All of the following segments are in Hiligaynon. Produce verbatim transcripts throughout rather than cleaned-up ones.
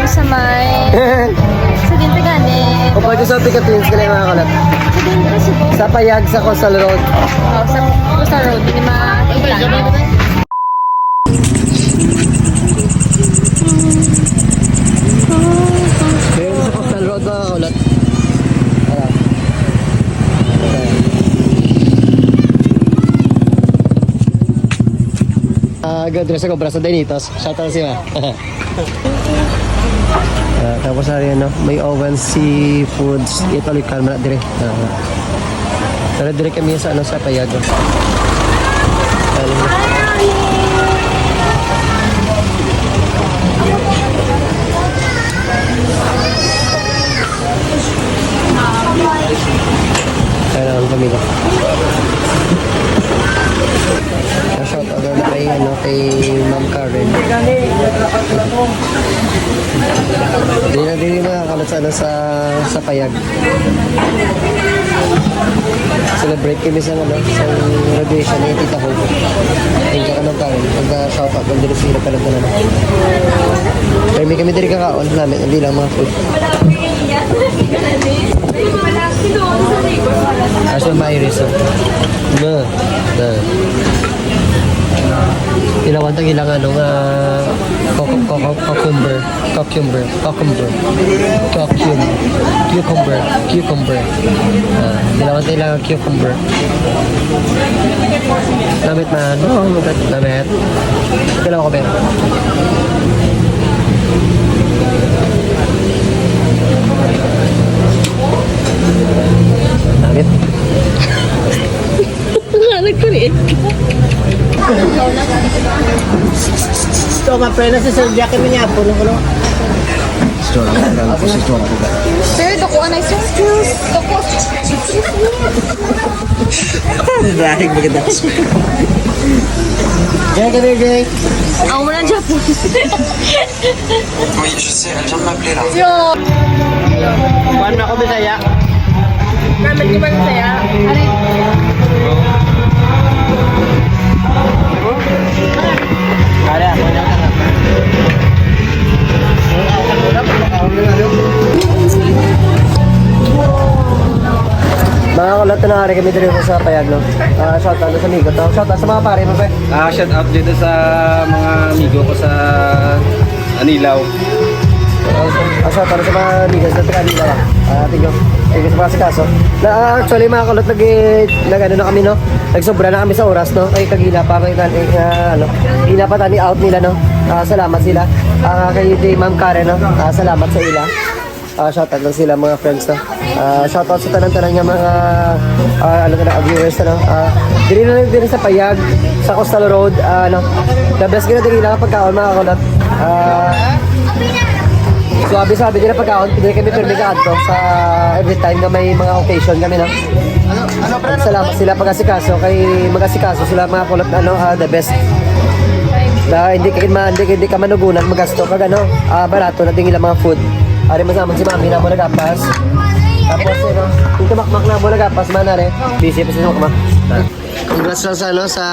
Sa may... Sa din gani. O pwede sa Pika Twins, kaya mga kalat. Sa din pa siguro. Sa Payag, sa Coastal Road. Oh, sa Coastal Road, hindi makita. Ayun, sa Coastal Road, mga kalat. Ayan. Ah, good dress ako, braso Denitos. Shout out siya. Ah, tapos na rin, no? May Owen Seafoods. Ito, ulit, kalma na dire. Ah. Pero dire kami sa, ano, sa Payago. Kaya ang pamilya. Shout out na kay, ano, kay Ma'am Karen. Di na, di na makakalot sa, ano, sa, sa Payag. Celebrate kami sa, ano, sa graduation ni Tita Hope. Thank you, Ma'am Karen. Pagka shout out, nandito sila pala doon, ano. Kami, kami diri kakaon, namin, hindi lang mga food. Kaso may reason. Na, na. Ilawan tang ilang ano nga, cuc-, cuc-, cucumber, cucumber, cucumber, cucum-, cucumber, cucumber. Ah, ilawan tang ilang cucumber. Namit man. Oo, namit. Kailangan ko, Ben. Namit. Nagkuliit ka. Ito, ma-friend na si Sir Jack, kami niya, puno ko, no? Sir, dako anay, sir. Dako. Dahil maganda. Jay, kami, Jay. Ako mo lang, Japon. Oui, je sais, elle vient de m'appeler là. Yo. Kuan na ako, Bisaya. Gamit ni Bisaya. Ari. Ada, ada. Mga kulot, na nga rin kami dito sa Payag, no? Ah, shout out sa amigo to. Shout out sa mga pare mo, pre. Ah, shout out dito sa mga amigo ko sa Anilao. Ah, shout out sa mga amigo sa taga Anilao, ah. Ah, thank you. Thank you sa mga sikaso. Na, ah, actually, mga kulot, nag-, nag-, ano na kami, no? Nagsobra na kami sa oras, no? Kay kagina pa, may tan-, eh, ah, ano, gina pa tani out nila, no? Ah, salamat sila. Ah, kay, kay Ma'am Karen, no? Ah, salamat sa ila. Ah, shout out lang sila, mga friends, no? Ah, shout out sa tanan-tanan nga mga, ah, ano ka na, viewers, ano? Ah, diri na lang, diri sa Payag, sa Coastal Road, ah, ano? The best gina diri lang ang pagkaon, mga kulot. Ah, suabe-suabe din ang pagkaon. Diri kami pirmi kaadto sa every time nga may mga occasion kami, no? At salamat sila pag-asikaso, kay mag-asikaso sila, mga kulot, ano, ah, the best. Na hindi ka ma-, hindi, hindi ka manugunan, magasto kag, ano, ah, barato na din nila mga food. Ari man sa amon si Mami na mo nagapas. Tapos, ano, yung tumakmak na mo nagapas, man, are. Busy pa si tumakmak. Congrats lang sa, ano, sa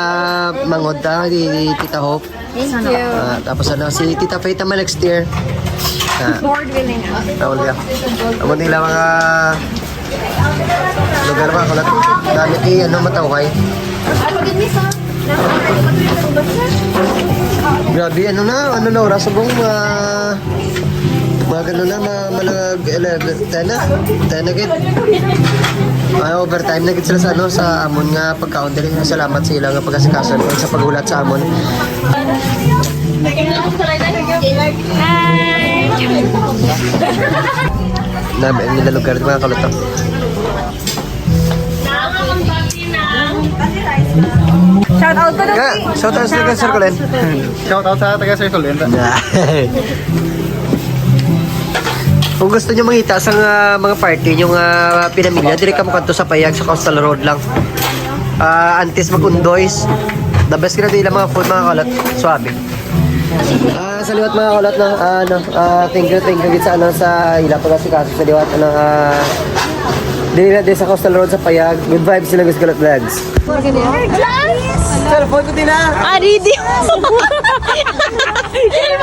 mangod, ah, di, di Tita Hope. Thank you. Ah, tapos ano, si Tita Faith naman next year. Ah, Lord willing. Tawag niya. Amo nila mga lugar, mga kulot. Dami kay, ano, matawhay. Grabe, ano na, ano na oras, subong, ah, mga ganun na, ma-, malag eleven, ten na. Ten na gid. Ay, overtime na gid sila sa, ano, sa amon nga pagkaon diri. Salamat sa ila nga pag-asikaso sa paghulat sa amon. Hi! Nabi ang nila lugar, mga kulot. Shout out ko dong. Nga, shout out sa Sir Colin. Shout out sa taga Sir Colin. Kung gusto nyo mangita sa nga mga party nyo nga pinamilya, diri ka makadto sa Payag, sa Coastal Road lang. Ah, antes mag-Undoys, the best gina nila mga food, mga kulot. Suabe. Ah, sa liwat, mga kulot, no? Ah, ano, ah, thank you, thank you gid sa, ano, sa ila pag-asikaso sa liwat, ano, ah, dili na din sa Coastal Road sa Payag. Good vibes sila, guys, Kulot Vlogs. Cellphone ko din, ah. Ah, ready.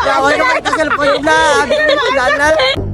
Yawa naman ito, cellphone ko, vlog. Sana.